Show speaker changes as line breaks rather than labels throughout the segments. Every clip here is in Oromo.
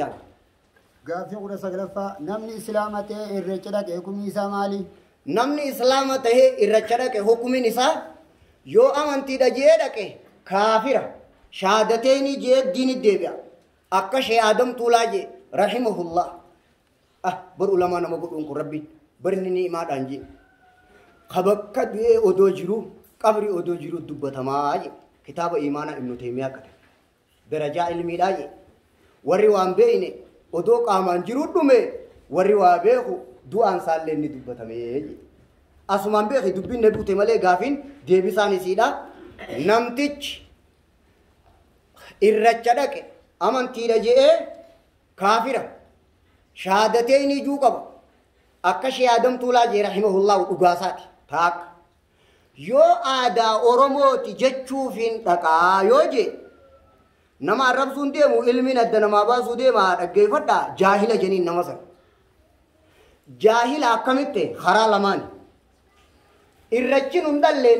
Aanu.
Gaaffii 19ffaa, namni islaama ta'ee irreecha dhaqe hukumni isaa maali?
Namni islaama tahee irracha dhaqe hukumiin isaa, yoo amantiidha jee dhaqe kaafira, shaadateeni jee diini deebi'a. Akka Shee Aadam Tuulaa jee rahimahullah. Ah, bar ulamaa nama godhuun kun Rabbiin barni ni imaadhaan jee. Ka bakka du'ee odoo jiru, qabri odoo jiru dubbatamaa jee. Kitaaba imaanaa Ibnu Teemiyaa qate. Darajaa ilmiidhaa jee. Warri waan beeyne odoo qaamaan jiru dhume, warri waa beeku du'aan isaallee ni dubbatamee jee. Asumaan beeki, dubbiin na buute malee gaafiin deebisaan isiidha. Namtichi irracha dhaqe amantiidha je'ee kaafira, shaadatee inni ijuu qaba. Akka Shee Aadam Tuulaa jee rahimahullahu dhugaasaati. Taakka. Yoo aadaa Oromooti jechuufiin dhaqaa yoo jee, nama arrabsuun deemu, ilmiin adda namaa baasuu deema, dhaggeeffadhaa, jaahila jeniin nama sana. Jaahila akkamitti? Karaa lamaani. Irrachi nun dhalle,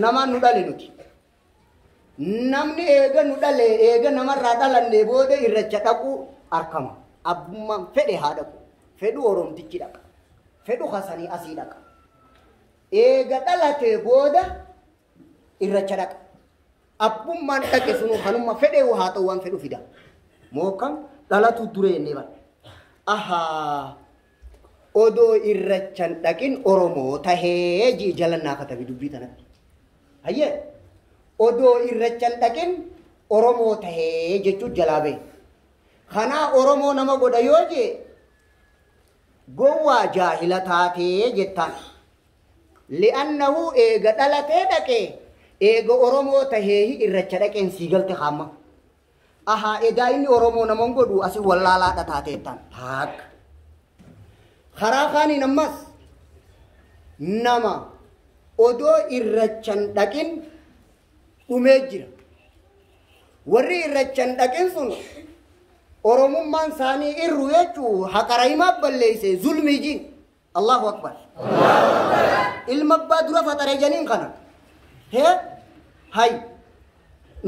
namaan nu dhale nuti. Namni eega nu dhale, eega namarraa dhalanne booda irracha dhaquu arkama. Abbummaan fedhe haa dhaqu. Fedhu Oromtichi dhaqa. Fedhu hasanii asii dhaqa. Eega dhalate booda irracha dhaqa. Abbummaan dhaqe sunu kanuma fedhe haa ta'u, waan fedhu fida. Mookam dhalatu duree inni bara. Ahaa. Odoo irrachan dhaqin Oromoo tahee jii jalannaa katabi dubbii tanatti. Hayyee, odoo irrachan dhaqin Oromoo tahee jechuun jalaa bahe. Kanaa Oromoo nama godha yoo jee, gowwaa jaahila taatee jettaan. Li'annahu eega dhalatee dhaqee, eega Oromoo tahee irracha dhaqeen sii galte kaamma. Ahaa, edaa inni Oromoo naman godhu asii wallaalaadha taateettaan. Taakka. Karaa kaaniin ammas nama odoo irrachan dhaqin dhumee jira. Warri irrachan dhaqin sun Oromummaan isaanii irru jechuu haqara himaa balleeyse zulmii jiin. Allahu akbar. Ilma abbaa dura faxare janiin kana. Hee hay,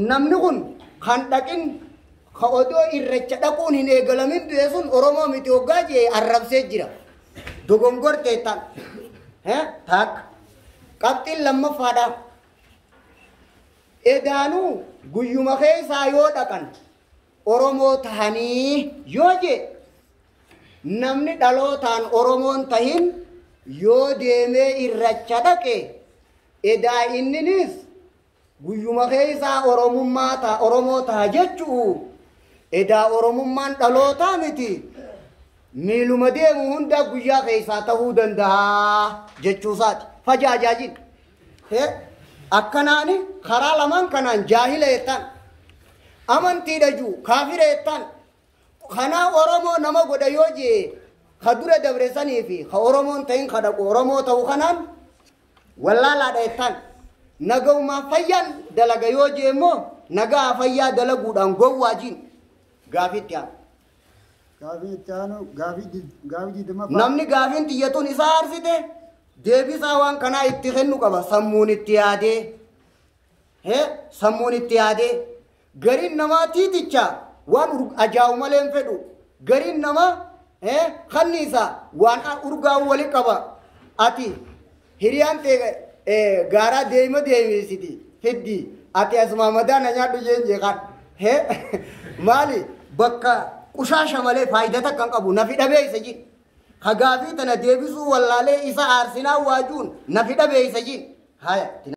namni kun kan dhaqin, ka odoo irracha dhaquun hin eegalamin du'e sun Oromoo miti hoggaa jee arrabsee jira. Dogongortee tan. Hee, taakka. Qabxiin lammaffaadha. Edaanuu guyyuma keessaa yoo dhaqan Oromoo tahanii yoo jee, namni dhalootaan Oromoon tahin yoo deemee irracha dhaqe, edaa inninis guyyuma keessaa Oromummaa ta'a, Oromoo ta'a jechuu. Edaa Oromummaan dhalootaa miti, miiluma deemu hunda guyyaa keessaa tahuu danda'a jechuusaati. Fajaajaajin. Akkanaani karaa lamaan kanaan jaahila jettaan. Amantiidha juu kaafira jettaan. Kanaa Oromoo nama godha yoo jee, ka dura dabre sanii fi ka Oromoon ta'in ka dhaqu Oromoo ta'u kanaan wallaalaadha jettaan. Nagaumaa fayyaan dalaga yoo jee immoo nagaa fayyaa dalaguudhaan gowwaa jiin. Gaafii itti aanu.
Gaafii itti aanu, gaafii 20ffaa.
Namni gaafiin xiyyatuun isaa aarsite deebisaa waan kanaa itti kennu qaba, sammuun itti yaadee. Hee, sammuun itti yaadee. Gariin namaa tiiticha waan ajaa'u malee hin fedhu. Gariin namaa kanniisa waan urgaa'u wali qaba. Ati hiriyaan ta'e gaaraa deema deemsiti fiddi. Ati asuma madaa na nyaadhu jeen jeeqaan. Hee, maali bakka qushaasha malee faayidaa takka hin qabu, nafi dhabee isa jin. Ka gaafii tana deebisuu wallaalee isa aarsinaa waajuun nafi dhabee isa jin. Haya.